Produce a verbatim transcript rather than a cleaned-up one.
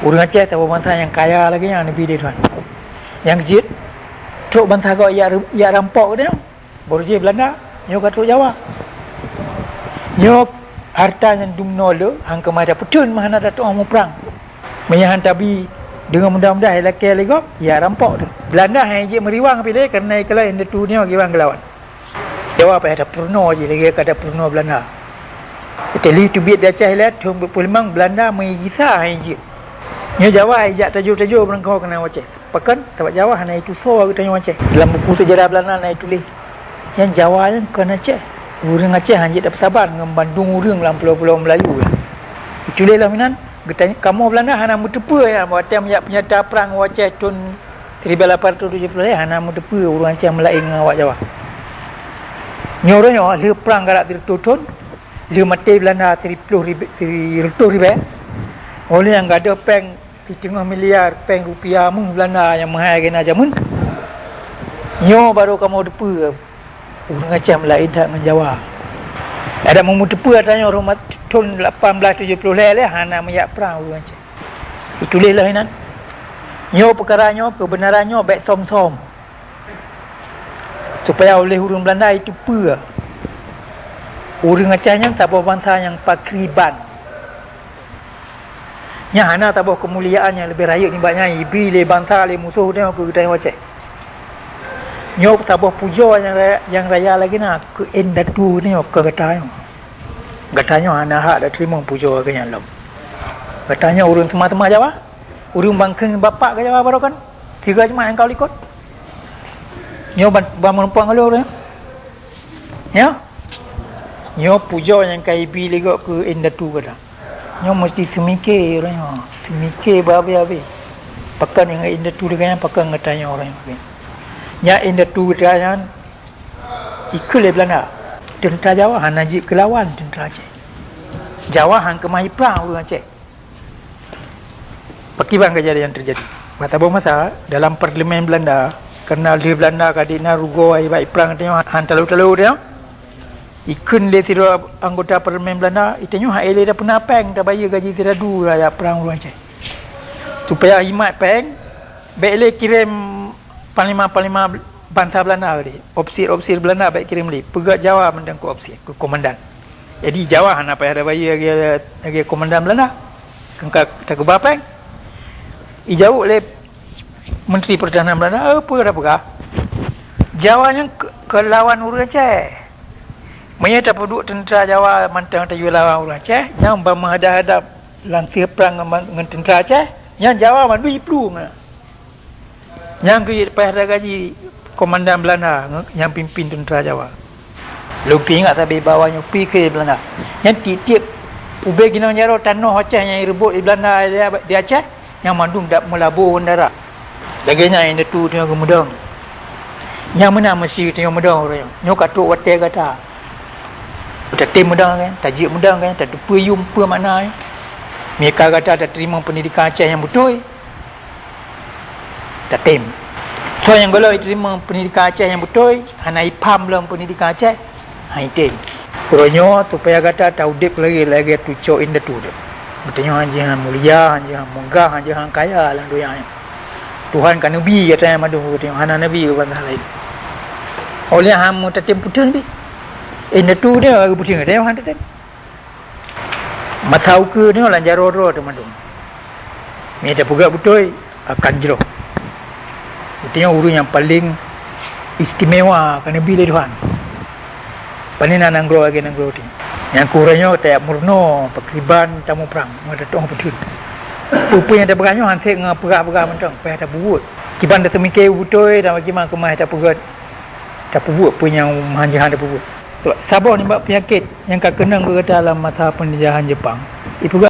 Ureuëng Aceh saboh bansa nyang kaya lagée nyan neubi lé Tuhan. Nyang jeuet trok bansa gob jak, jak rampok geutanyoe. Baru jih Belanda, nyoe ka trok Jawa. Nyoe hareuta nyang dumnoe le, han keumah tapeuteun meuhana tatuoh muprang. Meunyoe han tabi deungon mudah-mudah ilakée lé gob, ya rampok teuh. Belanda han jeuet meuriwang piléh kareuna ikala indatu nyoe giwang geulawan. Jawa payah tapeurunoe jih lagée ka tapeurunoe Belanda. Italia teubiet di Aceh ilée thon peuet puluh limong, Belanda meugisa han jeuet. Nyoe Jawa ijak tajo-tajo meureumpok keunan Aceh. Pakon? Sabab Jawa hana itusoe geutanyoe Aceh. Dalam buku sejarah Belanda na ituléh, nyan Jawa nyan kon Aceh. Ureuëng Aceh han jeuet tapeusaban ngon bandum ureuëng lam pulo-pulo Meulayu nyan. Ituléh lom inan, geutanyoe kamoe Belanda hana meuteupeue nyan, watée meujak peunyata prang u Aceh thon seribu lapan ratus tujuh puluh lhée hana meuteupeue ureuëng Aceh meulaén ngon awak Jawa. Nyoe uroe nyoe lheueh prang galak sireutôh thon, lheueh maté Belanda siriploh ribée, sireutôh ribée, oleh nyang gadôh péng siteungoh miliar péng rupiah meuh Belanda nyang meuhai keunan jameun. Nyoe barô kamoe teupeue ureuëng Aceh meulaén that ngon Jawa. Adak meumuteupeue ata nyoe rumat thon lapan blaih tujoh ploh lhée lé hana meujak prang ureuëng Aceh. Ituléh lom inan. Nyoe peukara nyoe, keubeunaran nyoe bék som-som. Supaya oleh ureuëng Belanda iteupeue ureuëng Aceh nyan saboh bansa nyang pakriban. Nyan hana saboh keumuliaan nyang leubeh rayeuk nibak nyan ibi lé bansa lé musoh nyoe keu geutanyoe Aceh. Nyoe saboh pujoe nyang raya, nyang raya lagée na keu indatu nyoe keu gata nyoe. Gata nyoe hana hak tateurimong pujoe lagée nyan lom. Gata nyoe ureuëng teuma-teuma Jawa, ureuëng bangkeng bapak keu Jawa baroe kan. Tiga jeumaah nyang ka likot. Nyoe ban, ban meureumpok ngon lôn ureuëng. Nyoe. Nyoe pujoe nyang ka ibi lé gob keu indatu gata. Nyoe meusti seumiké uroe nyoe, seumiké beu habéh-habéh. Pakon ingat indatu lagée nyan, pakon geutanyoe uroe nyoe. Nyan indatu geutanyoe nyan ikheun lé Belanda. Teuntra Jawa hana jeuet keu lawan teuntra Aceh. Jawa han keumah iprang ureuëng Aceh. Pakriban kejadian teujadi. Bak saboh masa, dalam parlemen Belanda, kareuna lheueh Belanda ka dikna rugoe bak iprang geutanyoe han talo-talo geutanyoe. Ikheun lé sidroe anggota parlemen Belanda, "Geutanyoe hana lé tapeuna péng tabayeue gaji siradu raya prang ureuëng Aceh." Supaya jimat péng, bék lé kirém panglima-panglima bansa Belanda lé, opsir-opsir Belanda bék kirém lé, peugét Jawa mantong keu opsir, keu komandan. Jadi Jawa hana payah tabayeue lagée, lagée komandan Belanda. Keu ka takeubah péng. Ijaweueb lé Menteri Pertahanan Belanda, "Eh, peue tapeugah? Jawa nyan keu, keu lawan ureuëng Aceh. Meunyoe tapeuduek teuntra Jawa mantong tajak lawan ureuëng Aceh, nyan ban meuhadab-hadab lam siprang ngon, ngon teuntra Aceh, nyan Jawa mandum iplueng." Nyang keuh payah tagaji komandan Belanda nyang pimpin teuntra Jawa. Lôn pih ingat sabe bahwa nyoe pike Belanda. Nyan tieb-tieb ubé ginong jaroe tanoh Aceh nyang ireubot di Belanda di Aceh, nyan mandum dak meulaboh bandara. Lagée nyan indatu tanyoe geumeudong. Nyang meunan meusti tanyoe meudong uroe nyoe. Nyoe ka trok watée gata. Tatem meudong kan, tajeuet meudong kan, tateupeue yum peue makna nyan. Mika gata tateurimong peundidikan Aceh nyang beutôi. Tatem. Soe nyang gohlom jiteurimong peundidikan Aceh nyang beutôi, hana jipham lom peundidikan Aceh, han jitem. Uroe nyoe supaya gata taudeb lagée, lagée tucoe indatu teuh. Geutanyoe han jihan mulia, han jihan meugah, han jihan kaya lam donya nyoe. Tuhan ka neubi gata nyan mandum keu geutanyoe, hana neubi keu bansa laén. Óh lheueh han meutatem peue teuh neubi. Indatu teuh geupeuteun, geutanyoe han tatem. Masa ukeue nyoe lam jaroe droe teuh mandum. Meunyoe tapeugah beutôi, akan jroh. Geutanyoe ureuëng nyang paleng istimewa ka neubi lé Tuhan. Pane na nanggroe lagée nanggroe teuh. Nyang keu uroe nyoe tajak meurunoe pakriban tamuprang ngon tatuoh peuteun. Peue-peue nyang tapeugah nyoe han sép ngon peugah-peugah mantong, payah tapeubuet. Kiban taseumiké beutôi dan bagaimana keumah tapeugah, tapeubuet peue nyang han jeuet han tapeubuet. Saboh nibak peunyakét nyang ka keunong keu gata lam masa peunjajahan Jepang, ipeugah